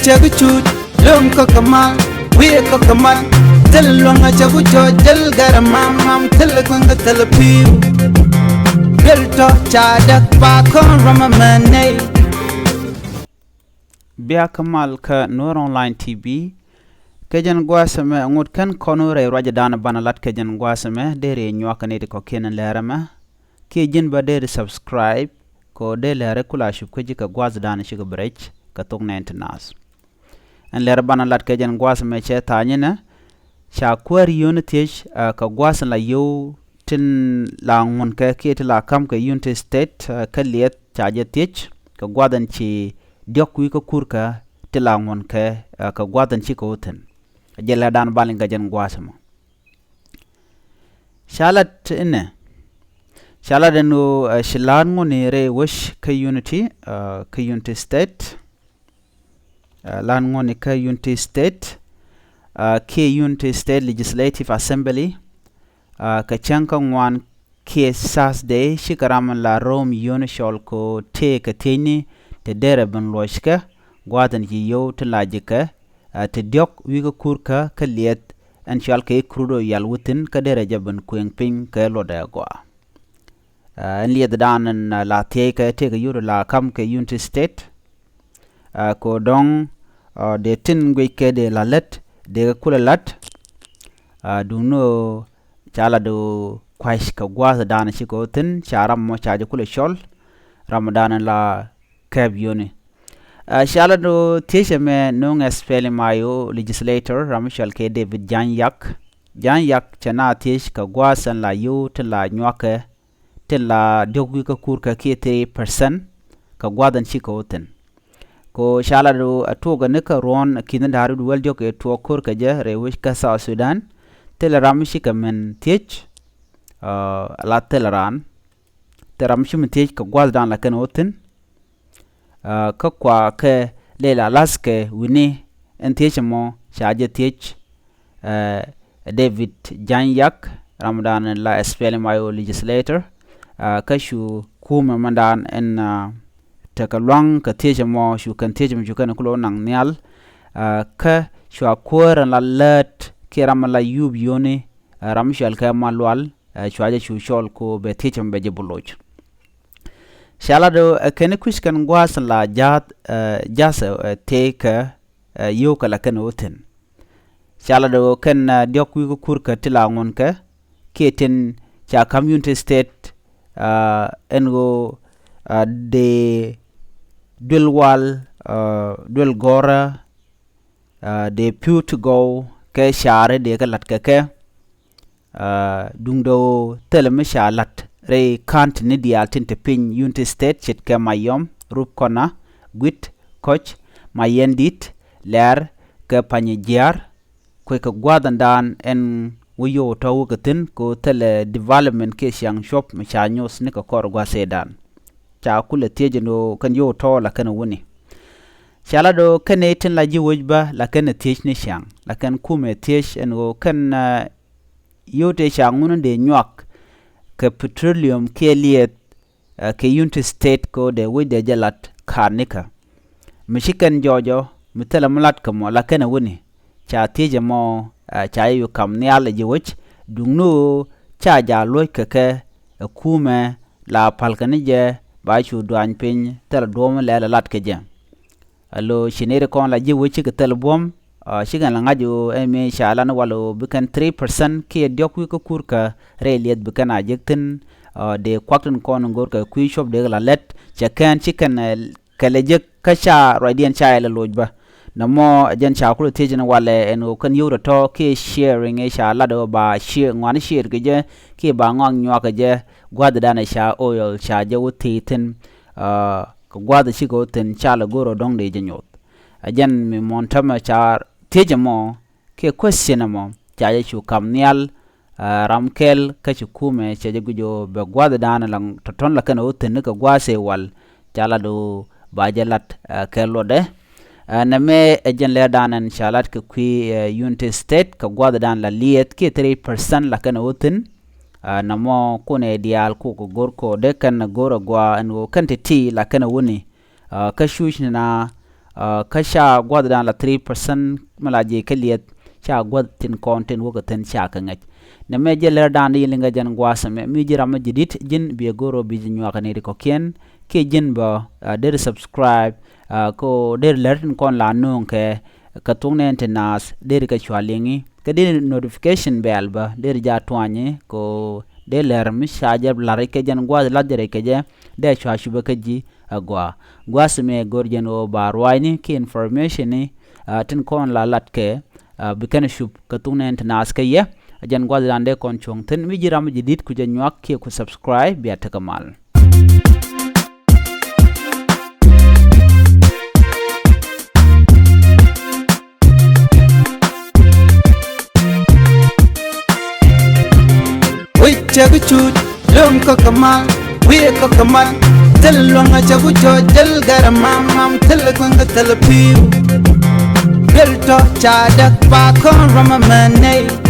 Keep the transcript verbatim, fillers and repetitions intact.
Dek cuc lom kä kä mal, wi̱i̱ kä kä mal. Thil luäŋ a cɛ ku cɔ jäl gɛr mam mam, thil kueŋ kä thil pi̱i̱. Duel tɔ ca dek ba kɔn rɔm a mɛ nɛy. Bia kä mal kä Nuer Online T V. Kɛ jɛn gua̱a̱th ɛmɛ ŋot kɛn kɔn rɛy ruacɛ dan banɛ lat kɛ jɛn gua̱a̱th ɛmɛ, deri nyuak kɛ nɛy ti kɔ̱kiɛn lɛr ɛmɛ. Kiɛ ji̱n bä deri subscribe kɛ ɣöö dee lɛr ɛ kula cup kä ji̱ kɛ gua̱a̱th dan cikɛ bɛ rɛc kɛ thok nɛn ti naath. Ɛn lɛr banɛ lat kɛ jɛn gua̱a̱th ɛmɛ cɛ tha̱a̱ny inɛ. Ca kuäär yio̱o̱ni thiec, ah, kɛ gua̱a̱th in la yio̱w tin la ŋuɔ̱nkɛ kiɛ ti la ka̱m kɛ Unity State, ah, kä liɛth ca jɛ thiec kɛ gua̱a̱th in ci diɔ̱k wi̱i̱ kä kurkä ti la ŋuɔ̱nkɛ, ah, kɛ gua̱a̱th in cikɛ wä thi̱n. Jɛ lɛ dan bal in kɛ jɛn gua̱a̱th ɛmɔ. Ca lat inɛ. Ca lat ɛn ɣöö, ah, ci la̱a̱t ŋuɔ̱ni rɛy wec kä Unity, ah, kä Unity State. Ah, la̱a̱t ŋuɔ̱ni kä Unity State, ah, kiɛ Unity State Legislative Assembly, ah, kɛ cäŋ kä ŋuan kiɛ Thursday, cikɛ ram in la ro̱o̱m yio̱o̱ni cɔl kɛ ɣöö tëëkɛ thiecni ti derɛ ben luɔckɛ gua̱a̱th in ci yio̱w tin la ji̱kɛ, ah, ti diɔ̱k wi̱i̱ kä kurkä kä liɛth ɛn cɔal kɛ i̱ crude oil wä thi̱n kä derɛ jɛ ben kuëŋ piny kɛ luɔtdɛ gɔaa. Ah, ɛn liɛth dan in, ah, la thiec kɛ tëëkɛ yio̱w la ka̱m kɛ Unity State. Ah, kɛ ɣöö dɔ̱ŋ, ah, dee tin guickɛ dee la lät, dee kɛ kulɛ la̱t. Ah, duŋni ɣöö ca lat ɣöö kua̱c kɛ gua̱a̱th dan cikɛ wä thi̱n, ca ram mɔ ca jɛ kulɛ cɔl, ram dan in la kɛɛp yio̱o̱ni. Ah, ca lat ɣöö thiec ɛmɛ no̱o̱ŋ ɛ SPLM-IO legislator, ram mi cɔal kɛ David Jany Yak. Jany Yak cɛ naath thiec kɛ gua̱a̱th ɛn la yio̱w tin la nyuakɛ tin la diɔ̱k wi̱i̱ kä kurkä kiɛ three percent kɛ gua̱a̱th ɛn cikɛ wä thi̱n. Kɛ ɣöö ca lat ɣöö ɛ tuɔɔk ɛ ni kä ruɔ̱ɔ̱n ki̱n da̱a̱r wi̱cdɛ wäl diɔ̱k ɛ tuɔɔk ko̱r kɛ jɛ rɛy wec kä South Sudan. Thilɛ ram mi cikɛ min thiec, ah, la thilɛ raan. Thilɛ ram mi ci min thiec kɛ gua̱a̱th dan la kɛn wä thi̱n. Ah, kä kua kɛ lɛ la la̱thkɛ wi̱ni ɛn thiec ɛmɔ ca jɛ thiec, eh, David Jany Yak, ram dan la SPLM-IO legislator, ah, kä cu kumɛ mɛn dan ɛn, ah, tekɛ lua̱ŋ kɛ thiec ɛmɔ, cu kɛn thiec ɛmɔ cu kɛn kulɛ wä naŋ nhial, ah, kä cua kuäär ɛn la läät kiɛ ram ɛn la yuup yio̱o̱ni, ah, ram mi cɔal kɛ Malual, eh, cua jɛ cu cɔl kɛ ɣöö bɛ thiec ɛmɔ bɛ jɛ bi loc. Ca lat ɣöö, eh, kɛn kui̱c kɛn gua̱a̱th la ja̱a̱th, eh, ja̱a̱th, eh, tëëkɛ, eh, yio̱wkɛ la kɛn wä thi̱n. Ca lat ɣöö kɛn, eh, diɔ̱k wi̱i̱ kä kurkä ti la ŋuɔ̱nkɛ kiɛ tin ca ka̱m Unity State, eh, ɛn ɣöö, eh, dee duel wal, eh, duel gɔ̱rä, ah, dee pi̱w ti gɔw kɛ caari dee kɛ la̱t kɛ kɛ. Ah, duundɛ ɣöö thilɛ mi ca la̱t rɛy ka̱n ti ni diaal tin te piny Unity State ce̱tkɛ Mayom, Rubkona, Guit, Kɔc, Mayɛn Di̱t, Lɛr kɛ Panyijiar. Kueckɛ gua̱a̱th ɛn dan ɛn wä yio̱w tɔ̱ wä kɛ thi̱n kɛ ɣöö thilɛ development kiɛ ciaŋ cuɔ̱p mi ca nyoth ni kɛ kɔr gua̱a̱th ëëdan. Ca kulɛ thiec ɛn ɣöö kɛn yio̱w tɔ̱ la kɛn wuni. Ca lat ɣöö kɛn ëë tin la ji̱ wec bä la kɛn ɛ thiec ni ciaŋ, la kɛn kumɛ thiec ɛn ɣöö kɛn, eh, yio̱w tëë ca ŋun in dee nyuak kɛ petroleum kiɛ liɛth, eh, kɛ Unity State kɛ ɣöö dee wec dee jɛ lat ka̱a̱t nikä. Mi ci kɛn jɔɔcɔ mi thilɛ mi lat kɛ mɔ la kɛn ɛ wuni. Ca thiec ɛmɔ, eh, ca jɛ wi̱i̱ ka̱m nhial ɛ ji̱ wec, duŋni ɣöö ca jaal luɔ̱c kɛ kɛ ɛ kumɛ la pa̱lkɛ ni jɛ ba cu duany piny thilɛ duɔ̱ɔ̱m lɛl ɛ lat kɛ jɛ. Alo ci nɛy ti kɔn la ji̱ wec cikɛ thil buɔ̱m, ah, cikɛn la ŋa̱c ɣöö ɛn mëë ca lan wal ɣöö bi kɛn three percent kiɛ diɔ̱k wi̱i̱ kä kurkä rɛy liɛth bi kɛn a jek thi̱n, ah, dee kuak tin kɔn in go̱rkɛ kui̱ cuɔ̱p dee kɛ la lät cɛ kɛn cikɛn, eh, kɛ lɛ jek kä ca ruacdiɛn ca yɛ lɛ loc bä. Nɔmɔ ɛ jɛn ca kulɛ thiec ni walɛ ɛn ɣöö kɛn yio̱w tɔ̱tɔ̱ kiɛ sharing ëë ca lat ɣöö ba share ŋuani share kɛ jɛ kiɛ ba ŋɔak nyuak kɛ jɛ gua̱thdan ɛ ca oil ca jɛ wä thiec thi̱n, ah, kɛ gua̱a̱th cikɛ wä thi̱n ca lɛ go̱r ɔ dɔ̱ŋ dee jɛ nyoth. Ɛ jɛn mi muɔ̱ɔ̱n täämɛ ca thiec ɛmɔ kiɛ question ɛmɔ ca jɛ cu ka̱m nhial, ah, ram kɛl kä ci kumɛ cɛ jɛ guic ɣöö bɛ gua̱a̱thdan la tɔ̱tɔ̱n la kɛn ɛ wä thi̱n ni kɛ gua̱a̱th ëë wal ca lat ɣöö ba jɛ lat, ah, kɛ luɔtdɛ. Ah, nɛmɛ ɛ jɛn lɛrdan ɛn ca lat kɛ kui̱, eh, Unity State kɛ gua̱a̱thdan la liɛth kiɛ three percent la kɛn ɛ wä thi̱n. Ah, nɔmɔ kunɛ diaal kukɛ go̱r kɔ dee kɛn go̱r agua ɛn ɣöö kɛn ti̱ti̱ la kɛn wuni. Ah, kä cuc ni na, Kä ca gua̱thdan la three percent mi la ji̱ kä liɛth ca gua̱th tin kɔn tin wäkɛ thi̱n ca kɛ ŋäc. Nɛ mɛ jɛ lɛr dan di liŋ kɛ jɛn gua̱a̱th ɛmɛ mi ji̱ ram mi ji̱ di̱t ji̱n biɛ go̱r ɔ bi ji̱ nyuak ni ri kɔ̱kiɛn kiɛ ji̱n bä der subscribe. Ko der lɛr tin kɔn la no̱o̱ŋ kɛ kɛ thuk nɛn ti naath der kɛ cua liŋi kɛ der notification bɛɛl bä der ja tuanyi ko der lɛr mi ca jɛ lar kɛ jɛn gua̱a̱th lath jɛ rɛc kɛ jɛ. Dee cua cupɛ kä ji̱ agua gua̱a̱th ɛmɛ go̱r jɛn ɣöö ba ruacni ki information ni tin kɔn la lat kɛ bi kɛn cup kɛ thuk nɛn ti naath kä yɛ. Jɛn gua̱a̱th dan dee kɔn cuɔ̱ŋ thi̱n mi ji̱ ram mi ji̱ di̱t ku jɛ nyuak kiɛ ku subscribe bia tekɛ mal. Wi̱c cɛ bi cuut lom kɔk kɛ mal wi̱i̱ kɔk kɛ mal. Thil luɔ̱ŋ a cɛ bi cɔɔc jɛl gɛr a mam mam thil kueŋ kɛ thil pi̱i̱u. Duel tɔ ca däk ba kɔn rɔm a mɛn nɛy.